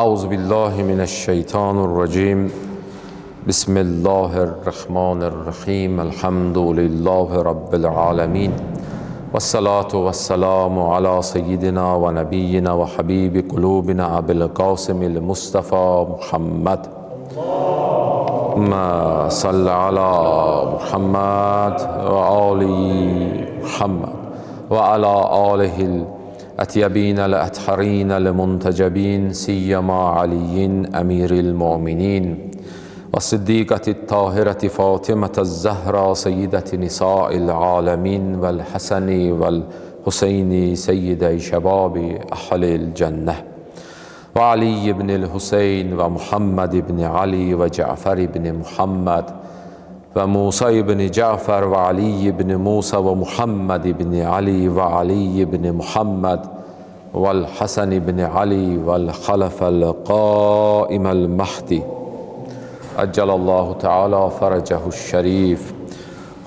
Euzu billahi mineşşeytanirracim. Bismillahirrahmanirrahim. Elhamdülillahi rabbil alamin. Vessalatu vesselamu ala seyyidina ve nebiyyina ve habibi kulubina Ebil Kasimil Mustafa Muhammed. Ma salli ala Muhammed ve ali Muhammed ve ala alihil أطيبين الأطهرين المنتجبين سيما علي أمير المؤمنين والصديقة الطاهرة فاطمة الزهرة سيدة نساء العالمين والحسن والحسين سيدي شباب أهل الجنة وعلي بن الحسين ومحمد بن علي وجعفر بن محمد وموسى بن جعفر وعلي بن موسى ومحمد بن علي وعلي بن محمد والحسن بن علي والخلف القائم المهدي عجل الله تعالى فرجه الشريف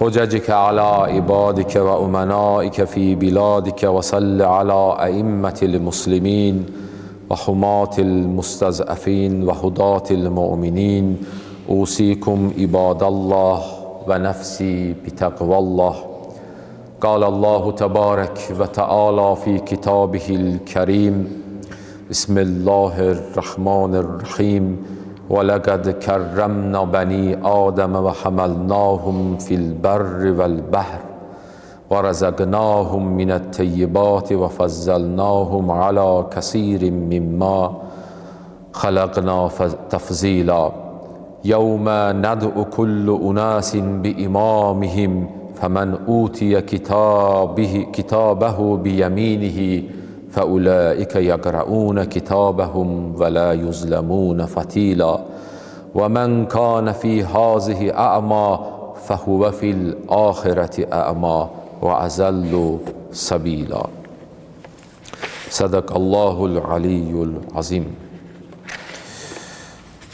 حججك على عبادك وأمنائك في بلادك وصل على أئمة المسلمين وحماة المستضعفين وهداة المؤمنين. أوصيكم عباد الله ونفسي بتقوى الله. قال الله تبارك وتعالى في كتابه الكريم: بسم الله الرحمن الرحيم ولقد كرمنا بني آدم وحملناهم في البر والبحر ورزقناهم من الطيبات وفضلناهم على كثير مما خلقنا تفضيلا. يوم ندعو كل أناس بإمامهم فمن أوتي كتابه بيمينه فأولئك يقرؤون كتابهم ولا يظلمون فتيلا ومن كان في هذه أعمى فهو في الآخرة أعمى وأضل سبيلا. صدق الله العلي العظيم.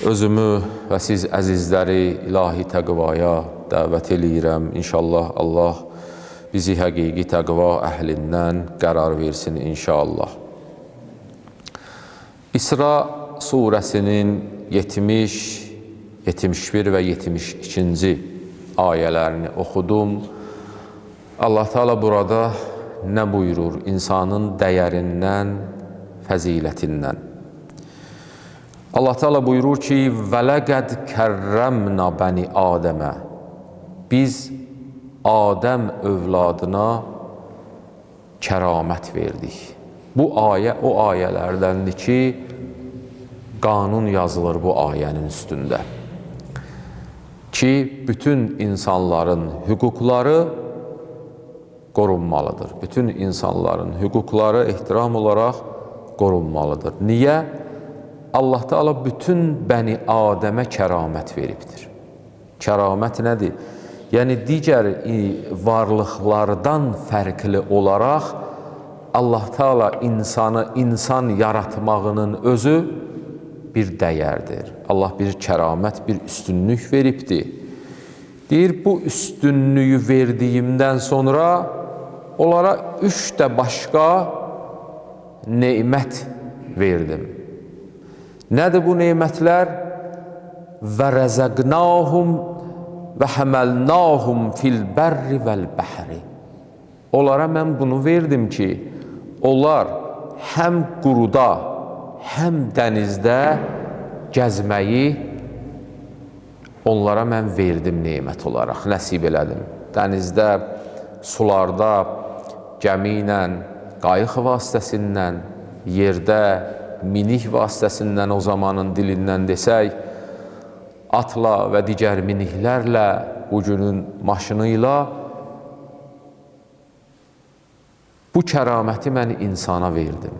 Özümü və siz əzizləri ilahi təqvaya dəvət eləyirəm. İnşallah Allah bizi həqiqi təqva əhlindən qərar versin inşallah. İsra surəsinin 70, 71 və 72-ci ayələrini oxudum. Allah Teala burada nə buyurur? İnsanın dəyərindən, fəzilətindən. Allah Teala buyurur ki: "Vələqəd kərrəmna bəni Adəmə." Biz Adəm övladına kəramət verdik. Bu ayə o ayələrdəndir ki, qanun yazılır bu ayənin üstündə. Ki, bütün insanların hüquqları qorunmalıdır. Bütün insanların hüquqları ehtiram olaraq qorunmalıdır. Niyə? Allah Teala bütün bəni Adəmə kəramət veribdir. Kəramət nədir? Yəni digər varlıqlardan fərqli olaraq Allah Teala insanı insan yaratmağının özü bir dəyərdir. Allah bir kəramət, bir üstünlük veribdir. Deyir, bu üstünlüyü verdiyimdən sonra onlara üç də başqa nemət verdim. Nədir bu nemətlər? Və rəzəqnahum və həməlnahum fil bərri vəl bəhri. Onlara mən bunu verdim ki, onlar həm quruda, həm dənizdə gəzməyi onlara mən verdim nemət olaraq, nəsib elədim. Dənizdə, sularda, gəmi ilə, qayıq vasitəsindən, yerdə, minik vasitəsindən, o zamanın dilindən desək, atla və digər miniklərlə, bugünün maşını ilə bu kəraməti mən insana verdim.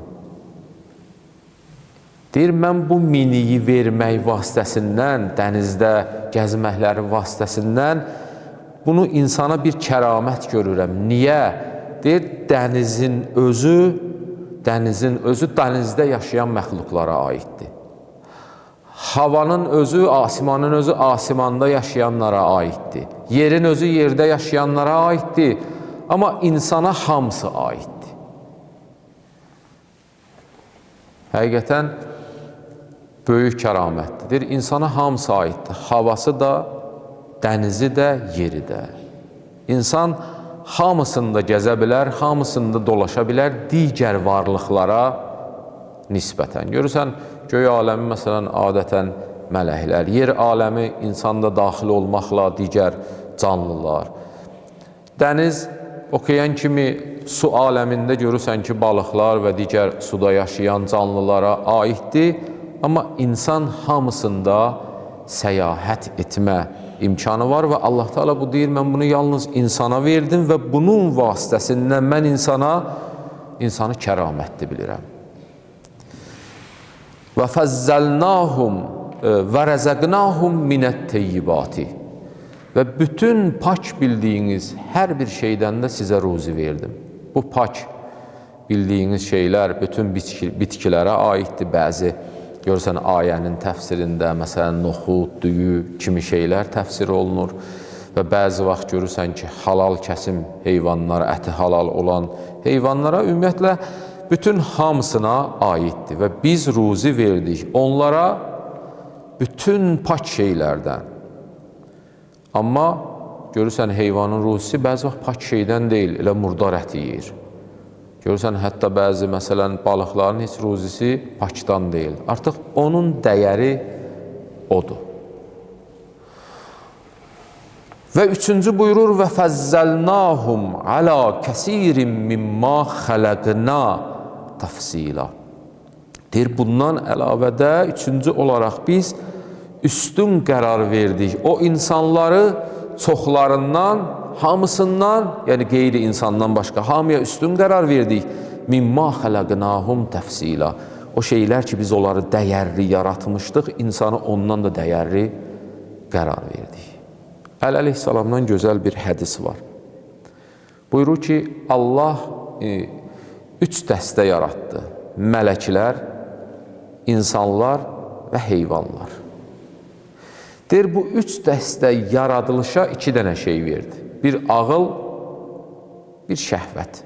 Deyir, mən bu miniyi vermək vasitəsindən, dənizdə gəzməkləri vasitəsindən bunu insana bir kəramət görürəm. Niyə? Deyir, dənizin özü dənizdə yaşayan məxluqlara aiddir. Havanın özü, asimanın özü asimanda yaşayanlara aiddir. Yerin özü yerdə yaşayanlara aiddir. Amma insana hamısı aiddir. Həqiqətən böyük kəramətdir. İnsana hamısı aiddir. Havası da, dənizi də, yeri də. İnsan hamısında gəzə bilər, hamısında dolaşa bilər digər varlıqlara nisbətən. Görürsən, göy aləmi məsələn adətən mələklər, yer aləmi insanda daxil olmaqla digər canlılar. Dəniz, okean kimi su aləmində görürsən ki, balıqlar və digər suda yaşayan canlılara aiddir. Amma insan hamısında səyahət etmə imkanı var və Allah Teala bu deyir, mən bunu yalnız insana verdim və bunun vasitəsindən mən insanı kəramətli bilirəm. Və fəzzəlnahum və rəzəqnahum minət-teyyibati. Və bütün pak bildiyiniz hər bir şeydən də sizə ruzi verdim. Bu pak bildiyiniz şeylər bütün bitkilərə aiddir. Bəzi görürsən ayənin təfsirində məsələn noxud, düyü kimi şeylər təfsir olunur və bəzi vaxt görürsən ki, halal kəsim heyvanlar, əti halal olan heyvanlara ümumiyyətlə bütün hamısına aiddir və biz ruzi verdik onlara bütün pak şeylərdən. Amma görürsən heyvanın ruzisi bəzi vaxt pak şeydən deyil, elə murdar əti yeyir. Görürsən hətta bəzi məsələn balıqların heç ruzisi pakdan deyil. Artıq onun dəyəri odur. Və üçüncü buyurur və fəzzəlnahum alə kəsirin mimma xələqna təfsila. Deyir bundan əlavə də üçüncü olaraq biz üstün qərar verdik. O insanları çoxlarından, hamısından, yəni qeyri insandan başqa hamıya üstün qərar verdik. Mimma xələqnahum təfsila. O şeylər ki, biz onları dəyərli yaratmışdıq, insanı ondan da dəyərli qərar verdik. Əli əleyhissalamdan gözəl bir hədis var. Buyurur ki, Allah üç dəstə yaratdı. Mələklər, insanlar və heyvanlar. Deyir, bu üç dəstə yaradılışa iki dənə şey verdi. Bir ağıl, bir şəhvət.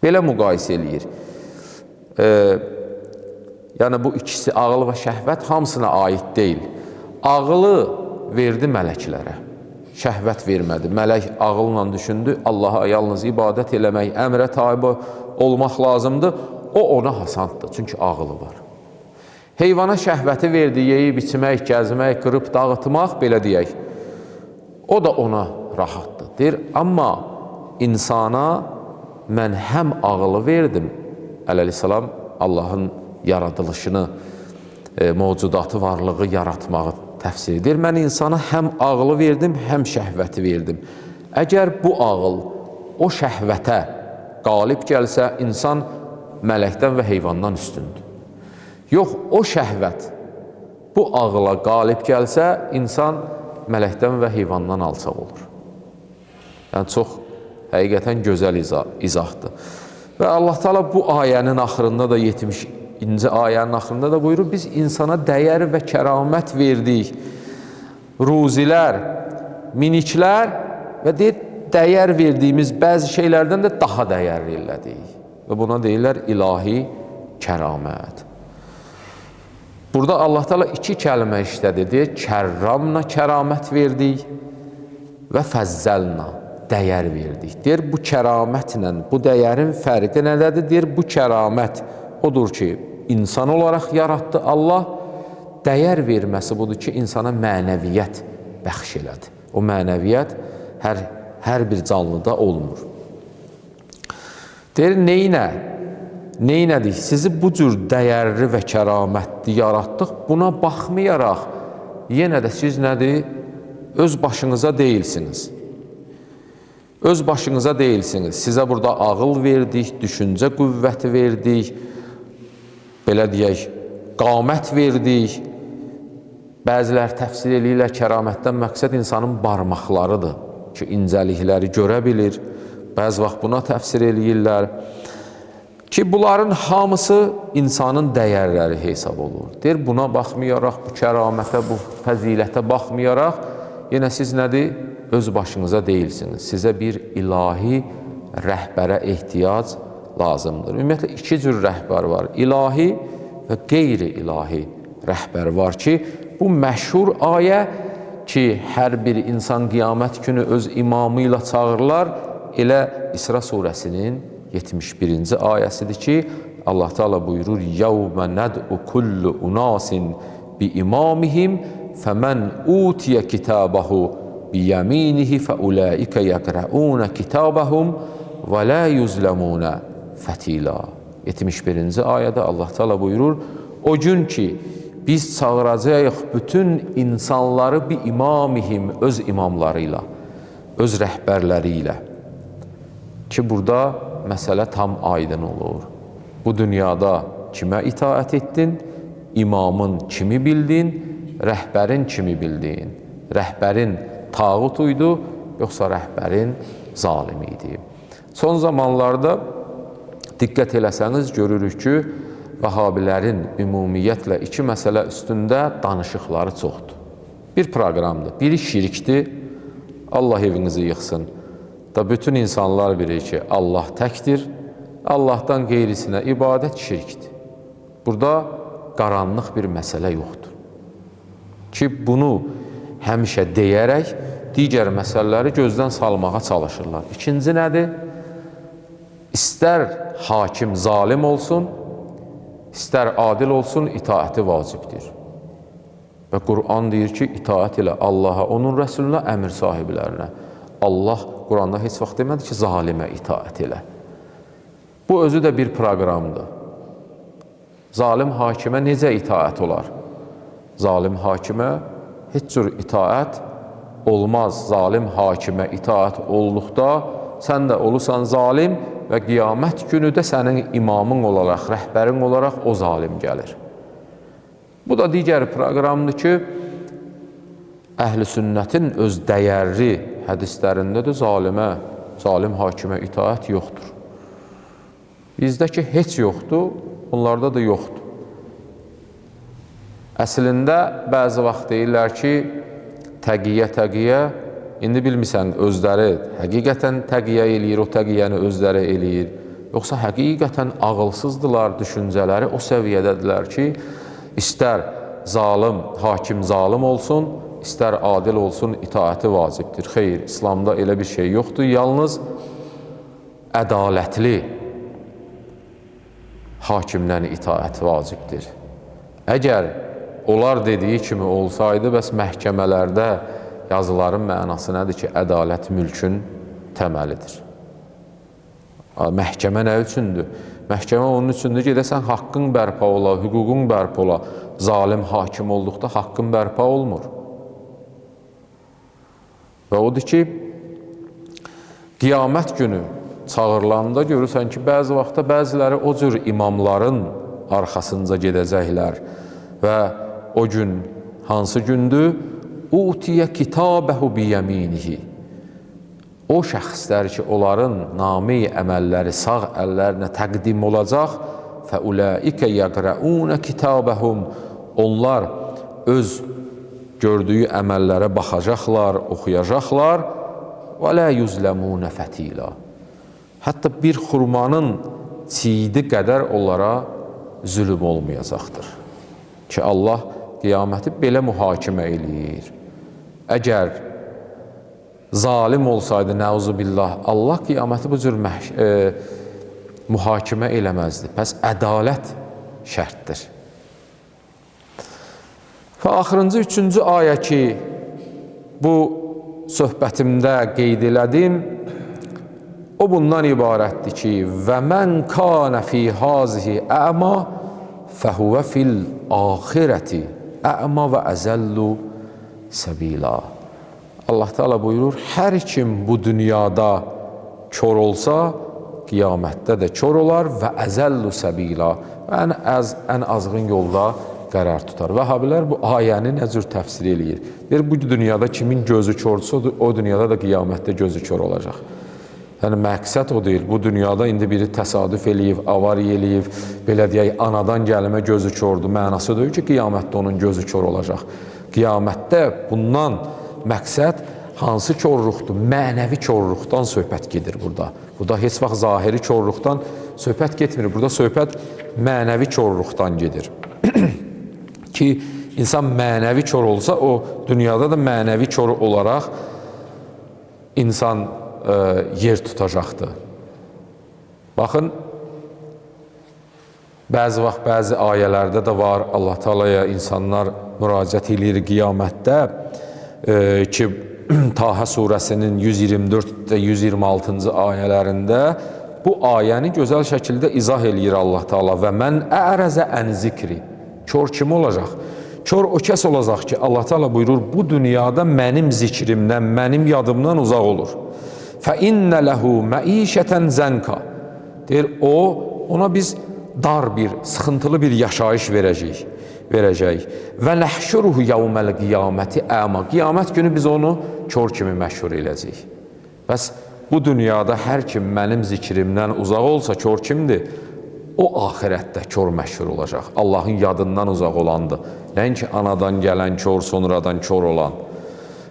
Belə müqayisə eləyir. Yəni bu ikisi ağıl və şəhvət hamısına aid deyil. Ağılı verdi mələklərə, şəhvət vermədi. Mələk ağılla düşündü, Allaha yalnız ibadət eləmək, əmrə tabi olmaq lazımdır. O ona hasanddır, çünki ağılı var. Heyvana şəhvəti verdi, yeyib, içmək, gəzmək, qırıb, dağıtmaq, belə deyək. O da ona rahatdır. Deyir, amma insana mən həm ağılı verdim, əleyhissalam Allahın yaradılışını, mövcudatı, varlığı yaratmağı təfsir edir. Mən insana həm ağılı verdim, həm şəhvəti verdim. Əgər bu ağıl o şəhvətə qalib gəlsə, insan mələkdən və heyvandan üstündür. Yox, o şəhvət bu ağıla qalib gəlsə, insan mələkdən və heyvandan alçaq olur. Yəni, çox həqiqətən gözəl izahdır. Və Allah Teala bu ayənin axırında da 70-ci ayənin axırında da buyurur, biz insana dəyər və kəramət verdik. Ruzilər, miniklər və deyir, dəyər verdiyimiz bəzi şeylərdən də daha dəyərli elədik. Və buna deyirlər ilahi kəramət. Burada Allah Teala iki kəlmə işlədi. Deyir, kərramla kəramət verdik və fəzzəlna dəyər verdik. Deyir, bu kəramətlə, bu dəyərin fərqi nədədir? Deyir, bu kəramət odur ki, insan olaraq yaratdı Allah. Dəyər verməsi budur ki, insana mənəviyyət bəxş elədi. O mənəviyyət hər bir canlıda olmur. Deyir, neynə? Neynədik? Sizi bu cür dəyərli və kəramətli yaratdıq. Buna baxmayaraq, yenə də siz nədir? Öz başınıza deyilsiniz. Öz başınıza deyilsiniz. Sizə burada ağıl verdik, düşüncə qüvvəti verdik, belə deyək, qamət verdik. Bəzilər təfsir eləyirlər, kəramətdən məqsəd insanın barmaqlarıdır ki, incəlikləri görə bilir. Bəzi vaxt buna təfsir eləyirlər ki, bunların hamısı insanın dəyərləri hesab olur. Deyir, buna baxmayaraq, bu kəramətə, bu fəzilətə baxmayaraq, yenə siz nədir? Öz başınıza deyilsiniz. Sizə bir ilahi rəhbərə ehtiyac lazımdır. Ümumiyyətlə, iki cür rəhbər var. İlahi və qeyri-ilahi rəhbər var ki, bu məşhur ayə ki, hər bir insan qiyamət günü öz imamı ilə çağırırlar, elə İsra surəsinin 71-ci ayəsidir ki, Allah Teala buyurur: "Yevme ned'u kullu unasin bi imamihim femen utiye kitabahu bi yeminihi fe ulaike yeqraun kitabahum ve la yuzlamun fetila." 71-ci ayədə Allah Teala buyurur: "O gün ki biz çağıracağıq bütün insanları bi imamihim, öz imamlarıyla, öz rəhbərləri ilə." Ki burada məsələ tam aydın olur. Bu dünyada kimə itaət etdin, imamın kimi bildin, rəhbərin kimi bildin? Rəhbərin tağut uydu, yoxsa rəhbərin zalim idi? Son zamanlarda diqqət eləsəniz görürük ki, Vəhabilərin ümumiyyətlə iki məsələ üstündə danışıqları çoxdur. Bir proqramdır, biri şirkdir, Allah evinizi yıxsın. Da bütün insanlar bilir ki, Allah təkdir, Allahdan qeyrisinə ibadət şirkdir. Burada qaranlıq bir məsələ yoxdur. Ki bunu həmişə deyərək digər məsələləri gözdən salmağa çalışırlar. İkinci nədir? İstər hakim zalim olsun, istər adil olsun, itaəti vacibdir. Və Quran deyir ki, itaət elə Allaha, onun rəsuluna, əmir sahiblərinə. Allah Quranda heç vaxt demədi ki, zalimə itaət elə. Bu özü də bir proqramdır. Zalim hakimə necə itaət olar? Zalim hakimə heç cür itaət olmaz. Zalim hakimə itaət olduqda sən də olursan zalim və qiyamət günü də sənin imamın olaraq, rəhbərin olaraq o zalim gəlir. Bu da digər proqramdır ki, əhl-i sünnətin öz dəyərli hədislərində də zalimə, zalim hakimə itaət yoxdur. Bizdə ki heç yoxdur, onlarda da yoxdur. Əslində bəzi vaxt deyirlər ki, təqiyyə, təqiyyə, indi bilmirsən özləri həqiqətən təqiyyə eləyir, o təqiyyəni özləri eləyir. Yoxsa həqiqətən ağılsızdılar, düşüncələri o səviyyədədirlər ki, istər zalim, hakim zalim olsun, istər adil olsun, itaəti vacibdir. Xeyr, İslamda elə bir şey yoxdur. Yalnız ədalətli hakimdən itaət vacibdir. Əgər onlar dediyi kimi olsaydı, bəs məhkəmələrdə yazıların mənası nədir ki, ədalət mülkün təməlidir. Məhkəmə nə üçündür? Məhkəmə onun üçündür ki, edəsən haqqın bərpa ola, hüququn bərpa ola. Zalim hakim olduqda haqqın bərpa olmur. Və odur ki, qiyamət günü çağırılanda görürsən ki, bəzi vaxtda bəziləri o cür imamların arxasınca gedəcəklər və o gün hansı gündür? Utiyə kitabəhu biyəminihi. O şəxslər ki, onların nami əməlləri sağ əllərinə təqdim olacaq, fəulaikə yəqrəunə kitabəhum. Onlar öz gördüyü əməllərə baxacaqlar, oxuyacaqlar. Və lə yuzləmunə fətila. Hətta bir xurmanın çiyidi qədər onlara zülm olmayacaqdır. Ki Allah qiyaməti belə mühakimə eləyir. Əgər zalim olsaydı, nəuzubillah, Allah qiyaməti bu cür mühakimə eləməzdi. Pəs ədalət şərtdir. Və axırıncı, üçüncü ayə ki, bu söhbətimdə qeyd elədim, o bundan ibarətdir ki, və mən kənə fi hazihi ə'ma fəhuvə fil axirəti ə'ma və əzəllu səbila. Allah Teala buyurur, hər kim bu dünyada kör olsa, qiyamətdə də kör olar və əzəllu səbila, və ən azğın yolda qərar tutar. Vəhabilər bu ayəni nə cür təfsir eləyir? Deyir, bu dünyada kimin gözü kördürsə, o dünyada da qiyamətdə gözü kör olacaq. Yəni, məqsəd o deyil. Bu dünyada indi biri təsadüf eləyib, avariya eləyib, belə deyək, anadan gəlmə gözü kördür. Mənası deyil ki, qiyamətdə onun gözü kör olacaq. Qiyamətdə bundan məqsəd hansı korluqdur? Mənəvi korluqdan söhbət gedir burada. Burada heç vaxt zahiri korluqdan söhbət getmir. Burada söhbət mənəvi korluqdan gedir. Ki, insan mənəvi kor olsa, o dünyada da mənəvi kor olaraq insan yer tutacaqdır. Baxın, bəzi vaxt bəzi ayələrdə də var, Allah Teala'ya insanlar müraciət eləyir qiyamətdə ki, Taha surəsinin 124 və 126-cı ayələrində bu ayəni gözəl şəkildə izah eləyir Allah Teala. Və mən ərəzə ən zikri. Kor kim olacaq? Kor o kəs olacaq ki, Allah Teala buyurur, bu dünyada mənim zikrimdən, mənim yadımdan uzaq olur. Fə innə ləhu məişətən zənka. Deyir, ona biz dar bir, sıxıntılı bir yaşayış verəcəyik. Və nəhşuruhu yevməl qiyaməti əma. Qiyamət günü biz onu kor kimi məşhur eləyəcəyik. Bəs bu dünyada hər kim mənim zikrimdən uzaq olsa, kor kimdir? O axirətdə kor məşhur olacaq. Allahın yadından uzaq olandır. Nəinki anadan gələn kor, sonradan kor olan.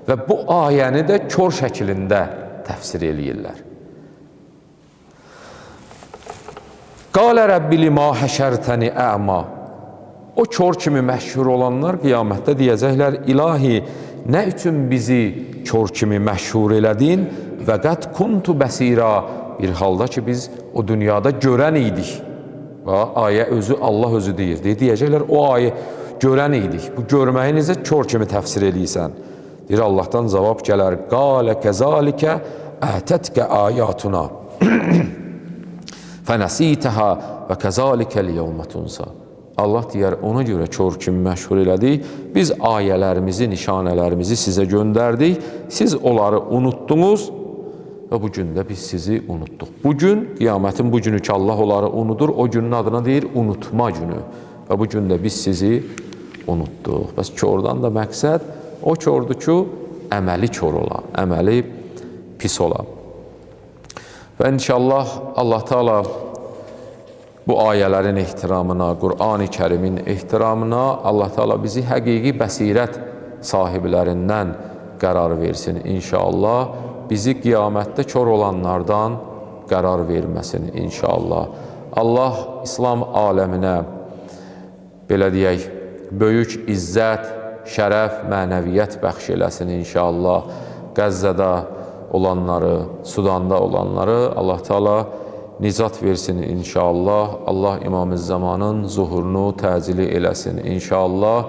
Və bu ayəni də kor şəklində təfsir eləyirlər. Qalə Rəbbi limə həşərtəni əma. O kor kimi məşhur olanlar qiyamətdə deyəcəklər, İlahi, nə üçün bizi kor kimi məşhur elədin? Və qəd kuntu bəsira. Bir halda ki, biz o dünyada görən idik. Və ayə özü, Allah özü deyir. Deyəcəklər, o ayə görən idik. Bu görməyi necə kor kimi təfsir eləyirsən? Deyir, Allahdan cavab gələr. Qalə kəzalikə ətətkə ayatuna. Fənəsitəhə və kəzalikə liyevmə tunsa. Allah deyər, ona görə kor kimi məşhur elədik. Biz ayələrimizi, nişanələrimizi sizə göndərdik. Siz onları unutdunuz və bu gün də biz sizi unutduq. Bu gün, qiyamətin bu günü ki, Allah onları unudur, o günün adına deyir, unutma günü. Və bu gün də biz sizi unutduq. Bəs kordan da məqsəd o kordur ki, əməli kor ola, əməli pis ola. Və inşallah Allah Teala bu ayələrin ehtiramına, Qur'an-ı Kərimin ehtiramına Allah Teala bizi həqiqi bəsirət sahiblərindən qərar versin inşallah. Bizi qiyamətdə kor olanlardan qərar verməsin inşallah. Allah İslam aləminə, belə deyək, böyük izzət, şərəf, mənəviyyət bəxş eləsin inşallah. Qəzzədə olanları, Sudanda olanları Allah Teala nicat versin inşallah. Allah İmam-ı Zamanın zuhurunu təcili eləsin inşallah.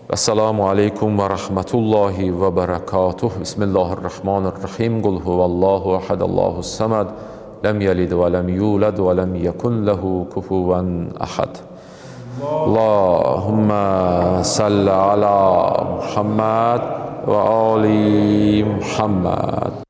Əssalamu aleykum və rəhmətullahi və bərəkatuh. Bismillahirrahmanirrahim. Qul huvallahu əhəd, Allahu səməd. Ləm yəlid və ləm yulad və ləm yekun lehu kufuvan əhəd. Allahümmə salli ala Muhammed və ali Muhammed.